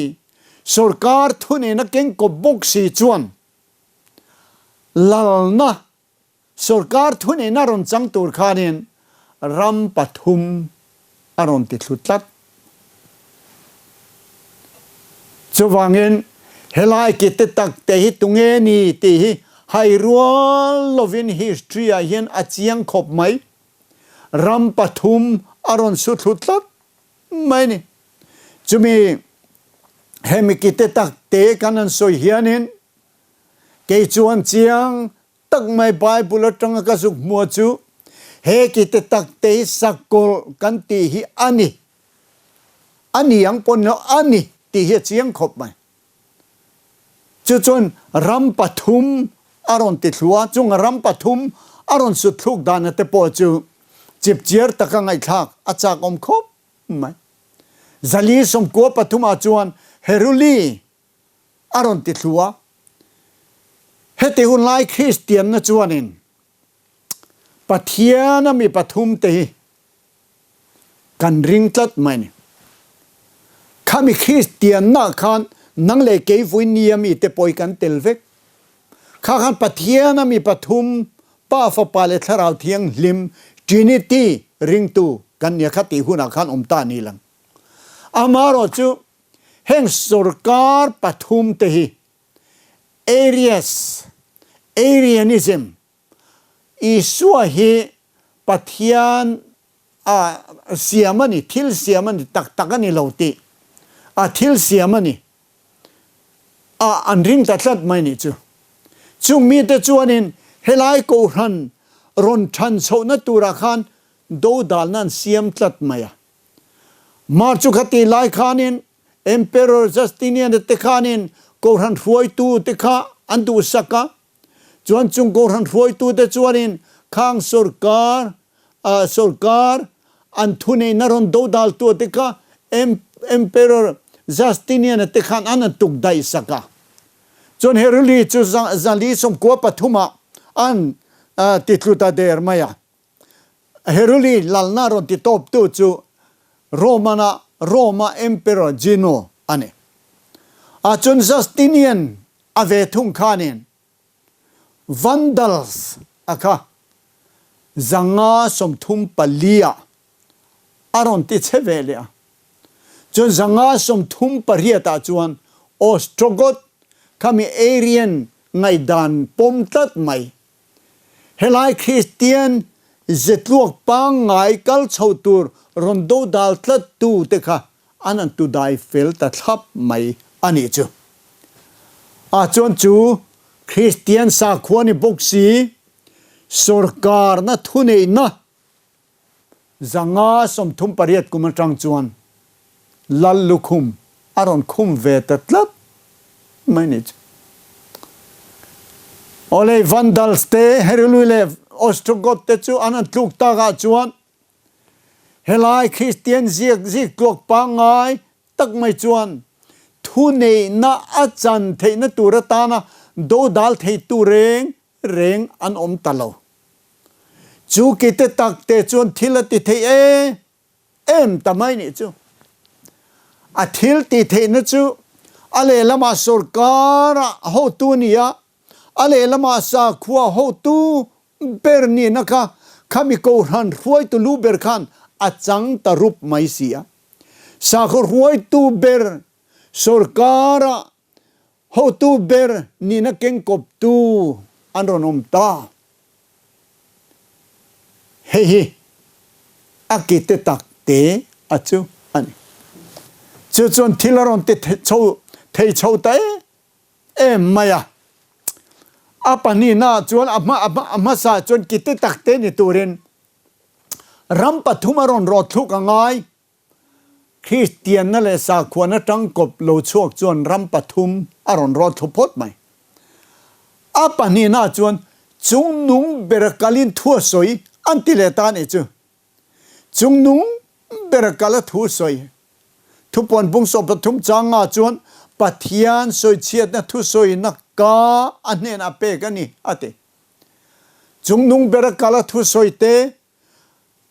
sorkar thuneihna kengkawp bawk si chuan lalna Sorkar thuneihna rawn chang tur khanin ram pathum a rawn ti thlu tlat. Chuvangin helai ki te tak te hi tunge ni tih hi hai rual lovin history ah hian a chiang khawp mai. Ram pathum a rawn su thlu tlat mai ni. Chumi hemi ki te tak te kan han sawi hianin kei chuan chiang tak mai Bible atanga ka zuk hmua chu he ki te tak te hi sakawlh kan tih hi a ni. A ni ang pawh ni lo, a ni tih hi a chiang khawp mai. Chu chuan ram pathum a rawn ti thlu a, chung ram pathum a rawn sut thluk dana te pawh chu chipchiar taka ngaihthlak a chak awm khawp mai. Zali 93 ah chuan Heruli a rawn ti thlu a. Heti hun lai Kristianna chuanin Pathiana mi pathumte hi kan ring tlat mai a ni. Khami Kristianna khan nang leh kei vui nia mite pawh hi kan tel vek. Kha khan Pathiana mi pathum, Pa, Fapa leh Thlarau Thianghlim, Trinity, ringtu kan nia kha tih hunah khan awm ta a ni lang. Amaherawhchu Heng sorkar pathumte hi Arius, Arianism, Isua hi Pathian a siam a ni, thil siam a ni, tak tak a ni lo tih a thil siam a ni a an ring ta tlat mai nih chu. Chung mite chuanin helai kohhran rawn than chhohna turah khan dodalna an siam tlat mai a. Mar chu khatih lai khanin Emperor Justinian-a te khanin Kohhran hruaitu te kha an duhsak a, chuan chung Kohhran hruaitu te chuanin khang sorkar sorkar an thuneihna rawn dodaltu te kha Emperor Justinian-a te khan an an tuk daihsak a. Chuan Heruli chu 493 ah an titlu ta der mai a. Heruli lalna rawn ti tawptu chu Roman-a Roma Emperor Zeno a ni. Ah chuan Justinian a ve thung khanin Vandals a kha 534 ah a rawn ti che ve leh a. Chuan 538 ah chuan Ostrogoth khami Arian ngaihdan pawm tlat mai Helai Kristian zetluak pangngai kal chho tur rawn dodal tlat tu te kha an an tu dai fel ta thlap mai a nih chu. Ah chuan chu Kristian sakhua ni bawk si, sorkarna thuneihna 538 kum atang chuan Lal lukhum a rawn khum ve ta tlat mai ni chu. Awlei Vandals te, Heruli leh Ostrogoth te chu an han tluk takah chuan helai Kristian ziak zik tluak pangngai tak mai chuan thuneihna a chan theihna tur atana dodal theitu reng reng an awm ta lo. Chu kite tak te chuan thil a ti thei em em ta mai nih chu. A thil tih theihna chu a lehlamah sorkara hotu a ni a, a lehlamah sakhua hotu ber nihna kha khami kohhran hruaitu lu ber khan a chang ta rup mai si a. Sakhaw hruaitu ber sorkara Hotu ber nihna kengkawptu an rawn awm ta. Hei hi a ki te tak te a chu a ni. Chu chuan thil a rawn ti chho thei chho ta em em mai a. A pahnihna ah chuan a hma a hmasa ah chuan ki te tak te ni turin ram pathum a rawn rawt thluk a ngai. Kristianna leh sakhuana tangkawp lo chhuak chuan ram pathum a rawn rawt thlu phawt mai. A pahnihna chuan chungnung bera kalin thu a sawi an ti leh ta a nih chu. Chungnung bera kala thu sawi thupuan bung 13 changa chuan Pathian sawichhiatna thusawina ka a hnenah pek a ni a ti. Chungnung bera kala thusawi te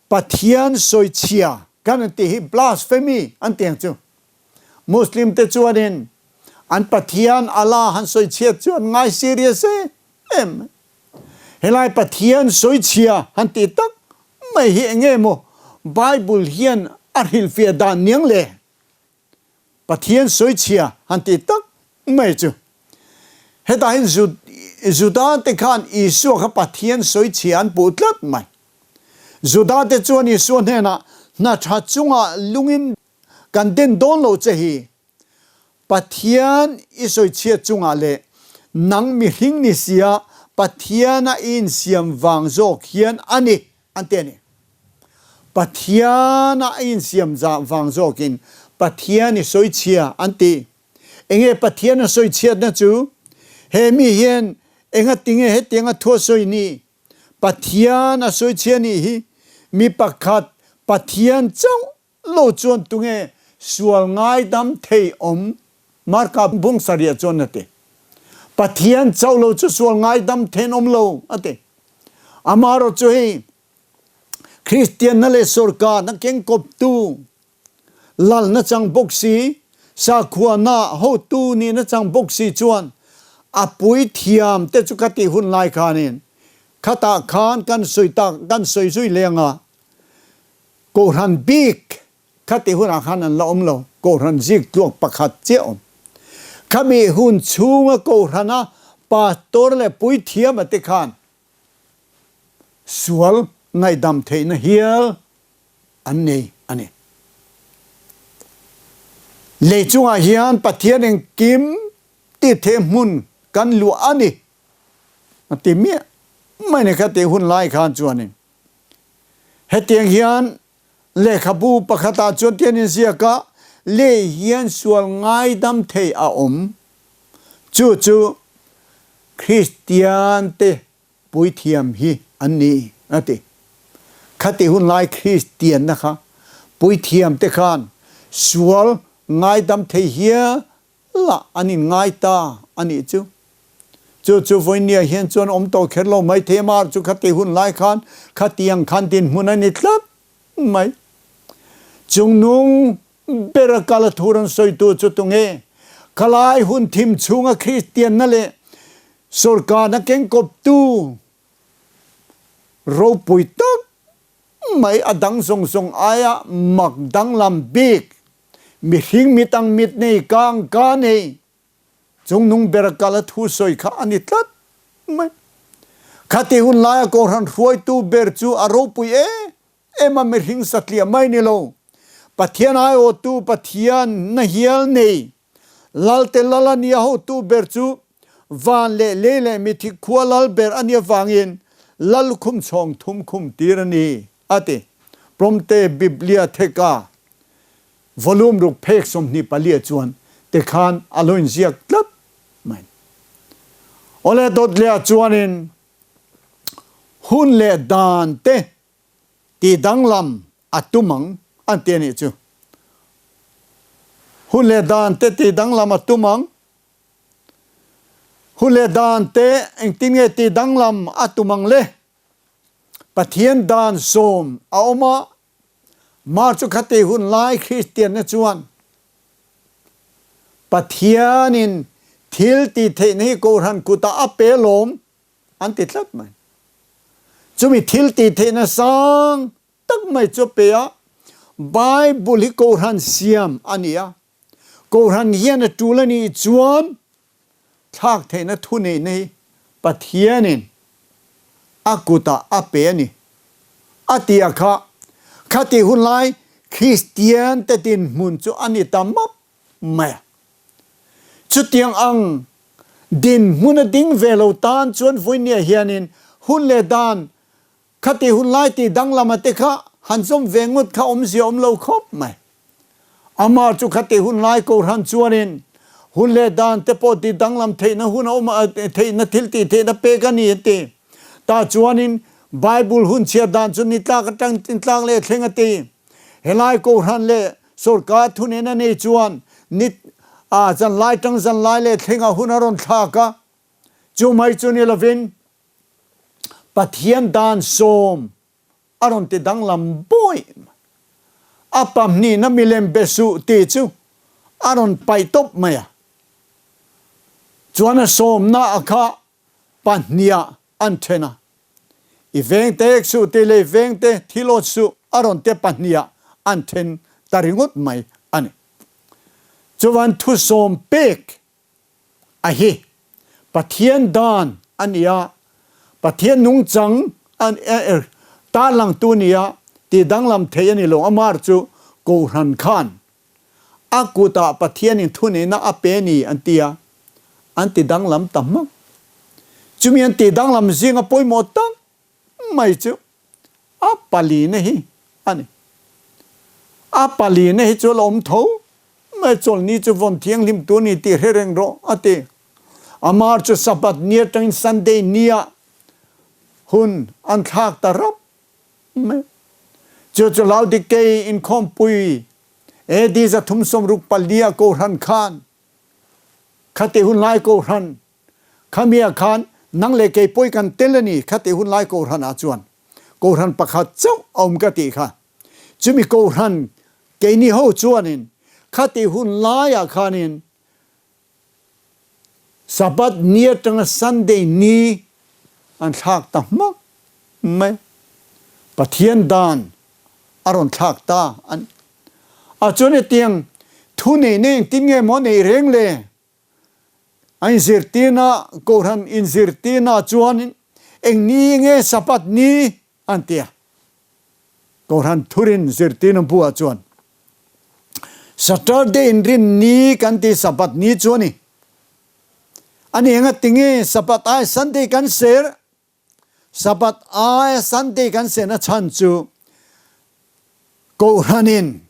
Pathian sawichhia kan an tih hi blasphemy an ti ang chu. Muslim te chuanin an Pathian Allah han sawichhiat chu an ngai serious em em mai. Helai Pathian sawichhia han tih tak mai hi enge maw Bible hian a hrilhfiah dan niang le? Pathian sawichhia han tih tak mai chu. Hetah hian Juda te khan Isua kha Pathian sawichhia an puh tlat mai. Juda te chuan Isua hnenah, Hna tha chungah lungin kan den dawn lo che hi. Pathian i sawichhia chungah leh nang mihring ni sia Pathiana i insiam vang zawk hian a ni an ti a ni. Pathian a insiam vang zawkin Pathian i sawichhia an ti. Enge Pathian a sawichhiatna chu? He mi hian enga tinge hetianga thu a sawi ni? Pathian a sawichhia nih hi mi pakhat Pathian chauh lo chuan tunge sual ngaidam thei awm? Marka bung sarih chuan a ti. Pathian chauh lo chu sual ngaidam then awm lo a ti. Amaherawh chu hei Kristianna leh sorkarna kengkawptu, lalna chang bawk si, sakhuana hotu nihna chang bawk si chuan a puithiam te chu ka tih hun lai khanin khatah khan kan sawi tak kan sawi zui leng a, Kohhran bik kha tih hunah khan an la awm lo, Kohhran zik tluak pakhat chiah awm. Khami hun chhunga Kohhrana pastor leh puithiam a te khan sual ngaihdam theihna hial an nei a ni. Lei chungah hian Pathian engkim tih theih hmun kan luah a ni a ti miah mai ni kha tih hun lai khan chuanin Hetiang hian lehkhabu pakhatah chuan tian in ziak a, Lei hian sual ngaidam thei a awm. Chu chu Kristiante puithiam hi an ni, a ti. Khati hun lai Kristianna kha puithiamte khan sual ngaidam thei hial lah an in ngai ta a nih chu. Chu chu vawinia hian chuan awm tawh kher lo mai thei mar chu khati hun lai khan khatiang khan dinhmun a ni tlat mai. Chungnung bera kal a thur an sawitu chu tunge? Khalai hun thim chhunga Kristianna leh sawrkarna kengkawptu ropui tak mai a dang zawng zawng aia mak danglam bik Mihring mit ang mit nei kang ka nei chungnung ber a kal a thu sawi kha a ni tlat mai. Khati hun laia Kohhran hruaitu ber chu a ropui em em a mihring satliah mai ni lo. Pathian aiawhtu Pathian na hial nei Lalte lal a nia hotu ber chu van leh lei leh mithi khua lal ber a nia vangin lal lukhum chhawng thum khum tir a ni a ti. Promte Biblia theka Volume ruk phek 24 chuan tikhan a lo inziak tlat mai. Awle dawt leh chuanin hun leh dan te ti danglam a tum ang an ti a nih chu. Hun leh dan te ti danglam a tum ang. Hun leh dan te engtin nge ti danglam a tum ang le? Pathian dan sawm a awm a, Mah chu khati hun lai Kristianna chuan Pathianin thil tih theihna hi Kohhran kutah a pe lawm an ti tlat mai. Chumi thil tih theihna sang tak mai chu a pe a, Bible hi Kohhran siam a ni a, Kohhran hian a tul a nih chuan thlak theihna thuneihna hi Pathianin a kutah a pe a ni a ti a kha. Khatih hun lai Kristiante dinhmun chu a ni ta map mai a. Chutiang ang dinhmun a ding ve lo tan chuan vawinia hianin hun leh dan Khati hun lai tih danglama te kha han zawm ve ngawt kha awmzia awm lo khawp mai. Amah chu khati hun lai Kohhran chuanin hun leh dan te pawh tih danglam theihna hun a awm a, theihna thil tih theihna pek a ni an ti. Tah chuanin Bible hun chhiar dan chu nitlak atang nitlak leh thleng a ti. Helai Kohhran leh sawrkar thunen a nei chuan ni a zanlai tang zanlai leh thlengah hun a rawn thlak a, chu mai chu ni lovin. Pathian dan sawm a rawn ti danglam bawih mai. A pahhnihna milem be suh tih chu a rawn paih tawp mai a. Chuan a sawmna a kha pahniah an then a. I vengte ek suh tih leh i vengte thil awt suh a rawn te pahniah an then ta ringawt mai a ni. Chuvan thusawm pek a hi Pathian dan a ni a, Pathian nungchang tarlangtu a ni a, tih danglam thei a ni lo. Amar chu Kohhran khan a kutah Pathianin thuneihna a pe a ni an ti a, an ti danglam ta hmak. Chumi an tih danglam zinga pawimawh tak mai chu a palina hi a ni. A palina hi chu a la awm tho mai, chawlhni chu vawn thianghlim tur a ni tih hre reng rawh a ti. Amar chu Sabbath ni atangin Sunday nia hun an thlak ta rap mai. Chu chu Laodikei inkhawmpui AD 364 Kohhran khan khati hun lai Kohhran Khamia khan nang leh kei pawi kan tel a ni khati hun lai Kohhran ah chuan Kohhran pakhat chauh a awm ka tih kha. Chumi Kohhran keini ho chuanin khati hun laiah khanin Sabbath ni atanga Sunday ni an thlak ta hmak mai. Pathian dan a rawn thlak ta a ni. A chuan hetiang thu neihna engtin nge maw neih reng le? A inzirtirna, Kohhran inzirtirna chuan eng ni nge Sabbath ni an ti a. Kohhran thurin zirtirna buah chuan Saturday inrin ni kan ti Sabbath ni chu a ni. A ni enga tinge Sabbath ai Sunday kan ser? Sabbath ai Sunday kan serna chhan chu Kohhranin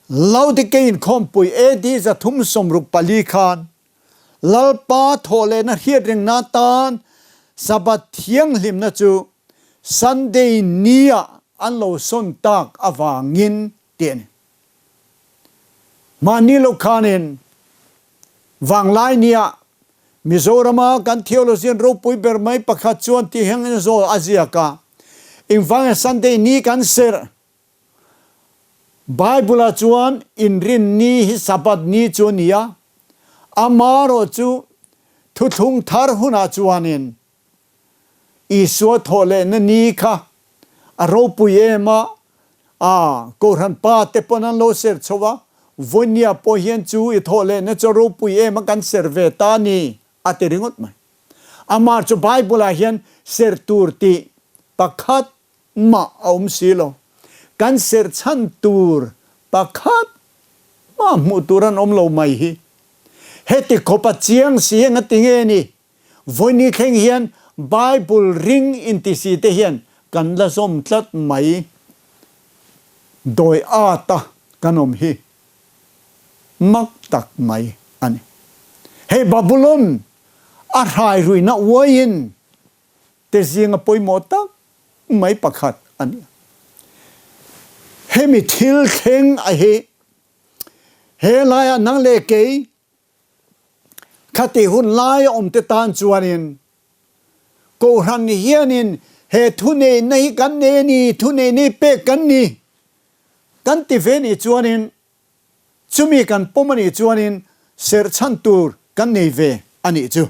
Laodikei inkhawmpui AD 364 khan Lalpa thawhlehna hriatrengna atan Sabbath thianghlimna chu Sunday nia an lo sawn tak avangin tih a ni. Mahni lo khanin vanglai nia Mizorama kan theologian ropui ber mai pakhat chuan ti hiangin zawl a ziak a, Engvangin Sunday ni kan serh? Bible-ah chuan inrin ni hi Sabbath ni chu a ni a, amarawh chu thuthlung thar hunah chuanin Isua thawhlehna ni kha a ropui em a, a Kohhran pa te pawn an lo ser chho a, vawinia pawh hian chu i thawhlehna chu a ropui em a kan ser ve ta a ni a ti ringawt mai. Amah chu Bible-ah hian ser tur tih pakhat mah a awm si lo. Kan serh chhan tur pakhat mah hmuh tur an awm lo mai hi. Heti khawp a chiang si eng a ti nge ni? Vawini thleng hian Bible ring inti si te hian kan la zawm tlat mai. Dawi at a kan awm hi mak tak mai a ni. Hei Babulon a hrai ruihna uaiin te zinga pawimawh tak mai pakhat a ni. Hemi thil thleng a hi he laiah nang leh kei khati hun laia awm te tan chuanin Kohhran hianin he thuneihna hi kan nei a ni, thuneihna hi pek kan ni kan ti ve nih chuanin Chumi kan pawm a nih chuanin serh chhan tur kan nei ve a nih chu.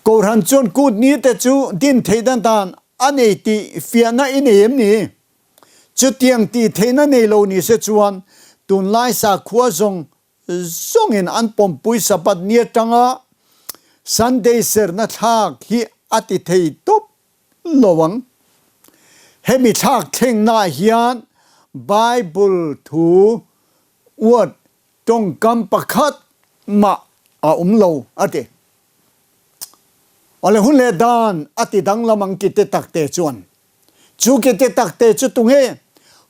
Kohhran chuan kut ni te chu din theih dan dan a nei tih fiahna i nei em ni? Chutiang tih theihna nei lo ni se chuan tunlai sakhua zawng zawngin an pawmpui Sabbath ni atanga Sunday serhna thlak hi a ti thei tawp lo ang. Hemi thlak thlengnaah hian Bible thu uat tawngkam pakhat mah a awm lo, a ti. Awle hun leh dan a ti danglam ang kite takte chuan. Chu kite takte chu tunge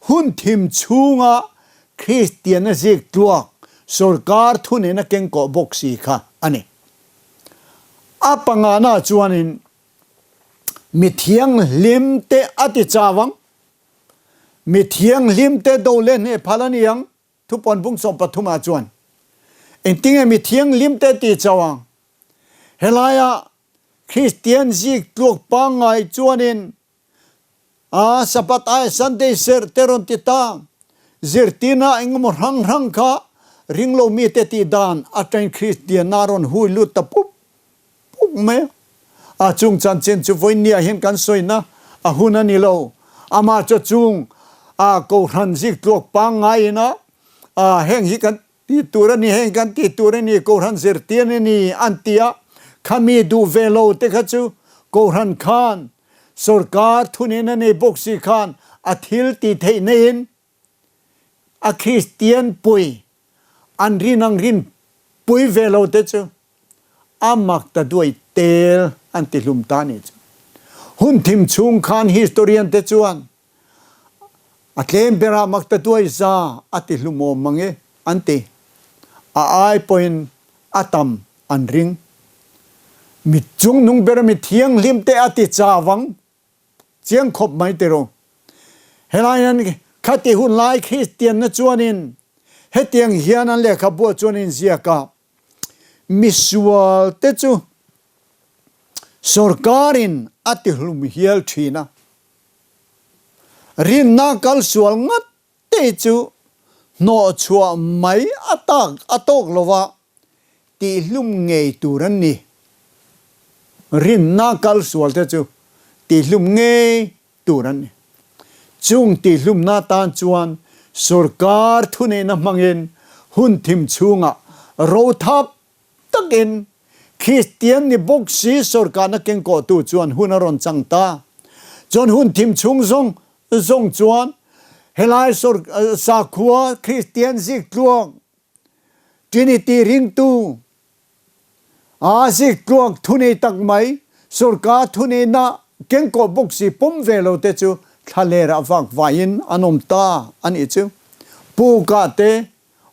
hun thim chhunga Kristianna zik tluak sorkar thunena kengkawh bawk si kha a ni. A pangana chuanin Mi thianghlim te a ti chau ang. Mi thianghlim te do leh hneh phal a ni ang, thupawn bung 13 ah chuan. Engtinge mi thianghlim te ti chau ang? Helaia. Kristian zik tluak pangngai chuanin a Sabbath ai Sunday serh te rawn ti ta. Zirtirna engemaw hrang hrang kha ringlo mite tih dan atangin Kristianna a rawn hui lut ta pup pup mai a. A chung chanchin chu vawinia hian kan sawina a hun a ni lo. Amah chu chung a Kohhran zik tluak pangngai ina heng hi kan Tih tur a ni, heng kan tih tur a ni, Kohhran zirtir a ni an ti a, khami duh ve lo te kha chu Kohhran khan sorkar thunin a nei bawk si khan a thil tih theih neiin a Kristian pui an rin ang rin pui ve lo te chu a mak ta duai tel an ti hlum ta a nih chu. Hun thim chhung khan historian te chuan A tlem berah maktatuai za a ti hlumawm mang e, an ti. A ai pawhin a tam an ring. Mi chungnung bera mi thianghlim te a ti chau ang chiang khawp mai ti ru. Helai hian khati hun lai Kristianna chuanin hetiang hian an lehkhabuah chuan a inziak a, Misual te chu sorkarin a ti hlum hial thin a. Rinna kal sual ngat te chu hnawhchhuah mai a tak a tawk lo va, tihlum ngei tur an ni. Rinna kal sual te chu tihlum ngei tur an ni. Chung tihlumna tan chuan sorkar thuneihna hmangin hun thim chhungah rothap Takin, Kristian ni bawk si sorkarna kengkawhtu chuan hun a rawn chang ta. Chuan hun thim chhung zawng zawng chuan helai sakhua Kristian ziktluak, Trinity ringtu, a ziktluak thunei tak mai sorkar thuneihna kengkawh bawk si pawm ve lo te chu thlalerah vak vaiin an awm ta a nih chu. Pukah te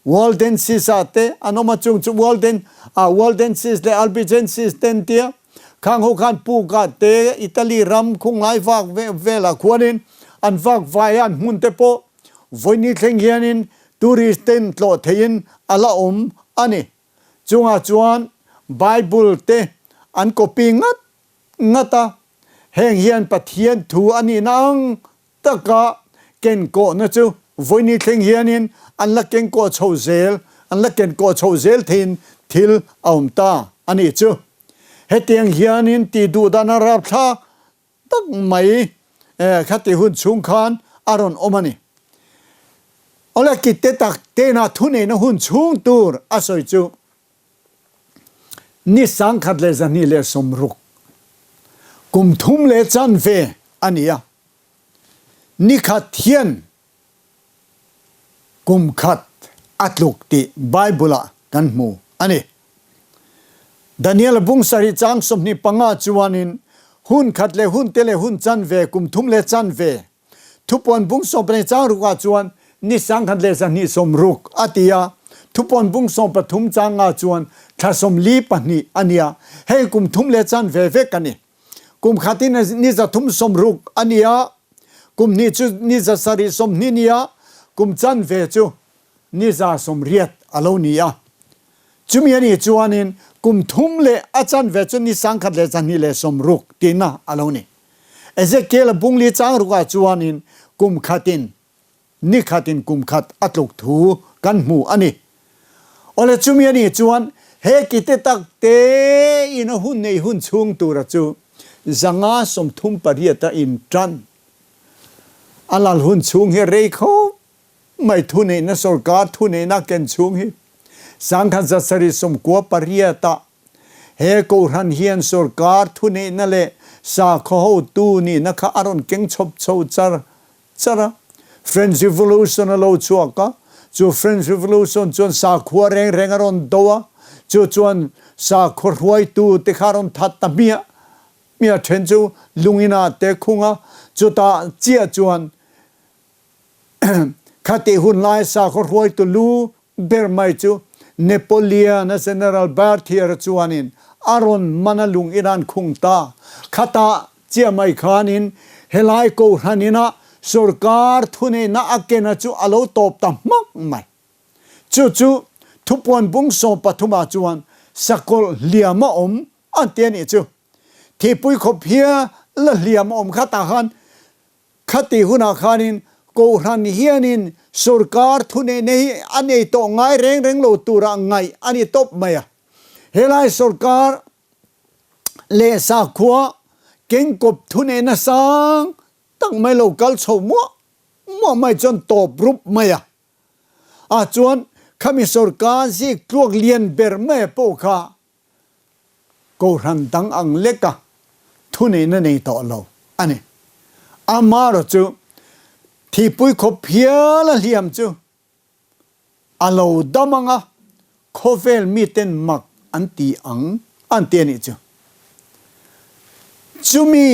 Waldenses ah te an awm a, chung chu Walden ah Waldenses leh Albigenses te an tia. Khang ho khan puk ah te Italy ram khunglai vak velah khuanin an vak vai a, an hmun te pawh vawini thleng hianin tourist ten tlawh theihin a la awm a ni. Chungah chuan Bible te an copy ngat ngat a, heng hian Pathian thu a nihna ang taka kenkawhna chu vawini thleng hianin an la kenkawh chho zel, an la kenkawh chho zel theiin thil a awm ta a nih chu. Hetiang hianin tih duh dan a rapthlak tak mai khati hun chhung khan a rawn awm a ni. Awle kite tak tena thuneihna hun chhung tur a sawi chu ni 1260, kum thum leh chanve a ni a. Ni khat hian kum khat a tluk tih Bible-ah kan hmu a ni. Daniel-a bung sarih chang 25 chuanin hun khat leh hun te leh hun chanve kum thum leh chanve Thupuan bung 14 chang rukah chuan ni 1260 a ti a, Thupuan bung 13 changa chuan thla 42 a nia. Hei kum thum leh chanve vek a ni. Kum khatin ni 360 a ni a, kum hnih chu ni 720 nia, kum chanve chu ni 180 a lo ni a. Chumi a nih chuanin kum thum leh a chanve chu ni 1260 tihna a lo ni. Ezekiel-a bungli chang rukah chuanin kum khatin ni khatin kum khat a tluk thu kan hmu a ni. Awle chumi a nih chuan he kite tak te in a hun nei hun chhung tura chu 538 a in tan. A lal hun chhung hi rei khawp mai thuneihna sorkar thuneihna ken chhung hi 1798 ah He Kohhran hian sorkar thuneihna leh sakhaw hotu nihna kha a rawn keng chhawp chho char char a. French Revolution a lo chhuak a, chu French Revolution chuan sakhua reng reng a rawn do a, chu chuan sakhaw hruaitu te kha a rawn that ta hmiah hmiah then chu lungin-ah te khung a, chutah chiah chuan Khatih hun lai sakhaw hruaitu lu ber mai chu Napoleon-a General Berthier-a chuanin a rawn man a lung in an khung ta. Khatah chiah mai khanin helai Kohhran inah sorkar thuneihna a kena chu a lo tawp ta hmak mai. Chu chu thupuan bung 13 ah chuan sakawlh hliam a awm an ti a nih chu. Thihpui khawp hia la hliam awm kha tah khan Khati hunah khanin Kohhran hianin sorkar thuneihna hi a nei tawh ngai reng reng lo turah ngaih a ni tawp mai a. Helai sorkar leh sakhua kengkawp thuneihna sang tak mai lo kal chho muah muah mai chuan tawp rup mai a. A chuan khami sorkar zik tluak lian ber mai pawh kha Kohhran dang ang leka thuneihna nei tawh lo a ni. Amaherawh chu thihpui khawp hial a hliam chu a lo dam ang a, khawvel miten mak an ti ang an ti a nih chu. Chumi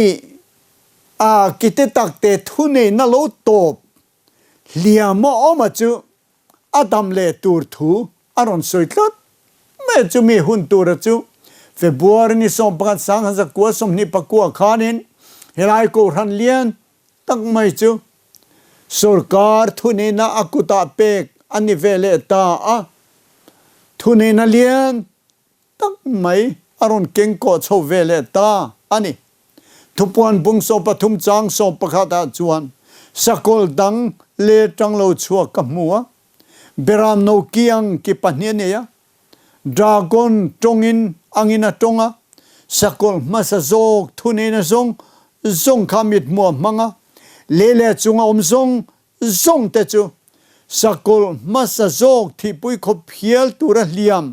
a kite takte thuneihna lo tawp hliam a awm a chu a dam leh tur thu a rawn sawi tlat mai a. Chumi hun tura chu February ni 11 1929 khanin helai Kohhran lian tak mai chu sorkar thuneihna a kutah pek a ni ve leh ta a, thuneihna lian tak mai a rawn keng kawh chho ve leh ta a ni. Thupuan bung 13 chang 11 ah chuan sakawlh dang le tang lo chhuak ka hmu a, beram no kiang ki pahnih a nei a, dragon tawngin angin a tawng a, sakawlh hmasa zawk thuneihna zawng zawng kha mithmuh a hmang a, lei leh a chunga awm zawng Zawng te chu sakawlh hmasa zawk thihpui khawp hial tura hliam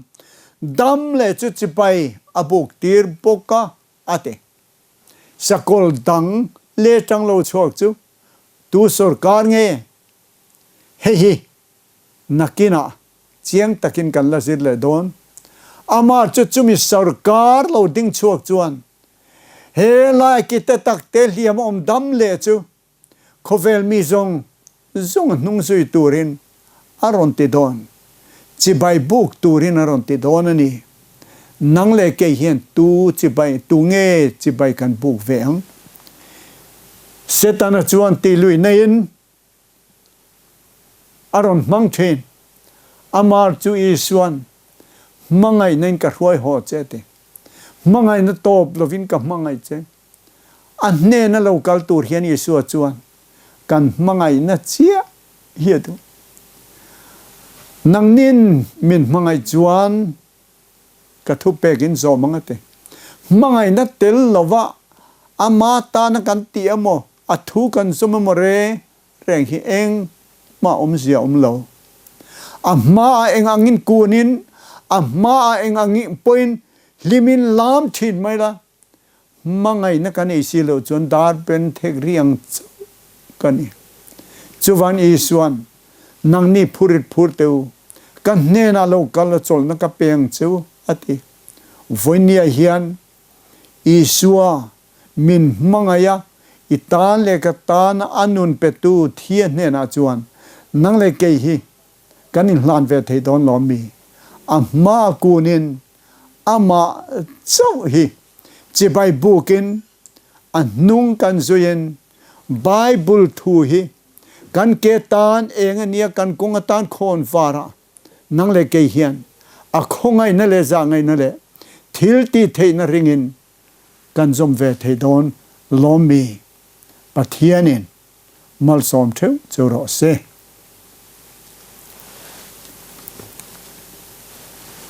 dam leh chu chipai a buk tir bawk a, a ti. Sakawlh dang leh tang lo chhuak chu tu sorkar nge? Hei hi nakinah chiang takin kan la zir leh dawn. Amah chu chumi sorkar lo ding chhuak chuan he lai ki te tak te hliam a awm dam leh chu Khawvel mi zawng zawng a hnung zui turin a rawn ti dawn. Chibai buk turin a rawn ti dawn a ni. Nang leh kei hian tu chibai, tu nge chibai kan buk ve ang? Setana chuan ti lui naiin a rawn hmang thin. Amar chu Isuan hmangaihna in ka hruai haw che a ti. Hmangaihna tawp lovin ka hmangaih che. A hnena lo kal tur hian Isua chuan kan hmangaihna chiah hi a duh. Nangnin min hmangaih chuan ka thupekin zawm ang a ti. Hmangaihna tel lova ama tana kan tih emaw, a thu kan zawm emaw reng reng hi engmah awmzia awm lo. A hmaah eng angin kunin, a hmaah eng angin pawhin hlimin lam thin mai la, Hmangaihna kan ei si loh chuan dar pen thek riang chauh ka ni. Chuvan Isuan, Nangni phurit phur teh u, ka hnenah lo kal a chawlhna ka pe ang che u, a ti. Vawinia hian Isua min hmangaih a, i tan leh ka tana a nun petu Thia hnenah chuan nang leh kei hi kan inhlan ve thei dawn lo mi? A hma kunin Amah chauh hi chibai bukin a hnung kan zuiin Bible thu hi kan ke tan eng a nia kan kawng atan khawn varah nang leh kei hian a khawngaihna leh zahngaihna leh thil tih theihna ringin kan zawm ve thei dawn lawm mi Pathianin malsawm theuh chu rawh se.